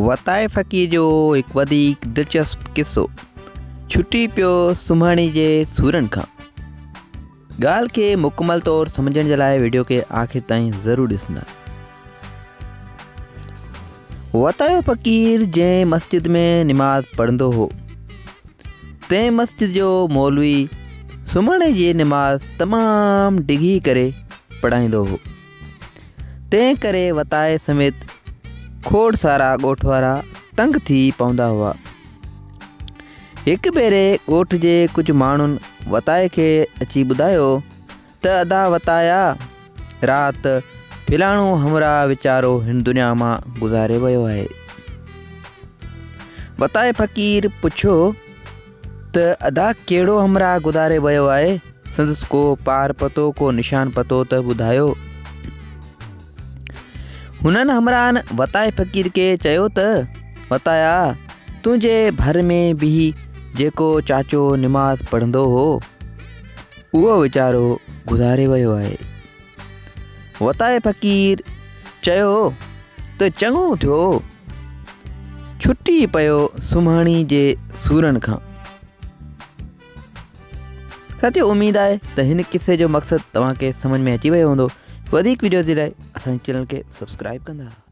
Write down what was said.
وتائي فقير جو هڪ وڌيڪ دلچسپ قصو، ڇٽي پيو سمهڻي جي سورن کان. ڳالهه کي مڪمل طور سمجهڻ جي لاء ويڊيو کي آخر تائين ضرور ڏسندا. وتايو فقير جنهن مسجد ۾ نماز پڙهندو هو، تنهن مسجد جو مولوي سمهڻي جي نماز تمام ڊگهي ڪري پڙهائيندو هو. تنهن ڪري وتائي سميت کوڙ سارا ڳوٺ وارا تنگ ٿي پوندا هئا. هڪ ڀيري ڳوٺ جي ڪجهه ماڻهن وتائي کي اچي ٻڌايو ته ادا وتايا رات فلاڻو همراهه ويچارو هن دنيا مان گذاري ويو آهي. وتائي فقير پڇيو ته ادا ڪهڙو همراهه گذاري ويو آهي، سندس ڪو پار پتو ڪو نشان پتو ته ٻڌايو. هنن همراهن وتائي فقير کي چيو ته وتايا تنهنجي ڀر ۾ بيهي جيڪو چاچو نماز پڙهندو هو اهو ويچارو گذاري ويو آهي. وتائي فقير چيو ته چڱو ٿيو ڇٽي پيو سمهڻي جي سورن کان. ساٿيو اميد آهي ته هن قصي جو مقصد توهان کي سمجھ ۾ اچي ويو هوندو. وڌيڪ وڊيوز جي لاء اسان جي چينل کي سبسڪرائب ڪندا.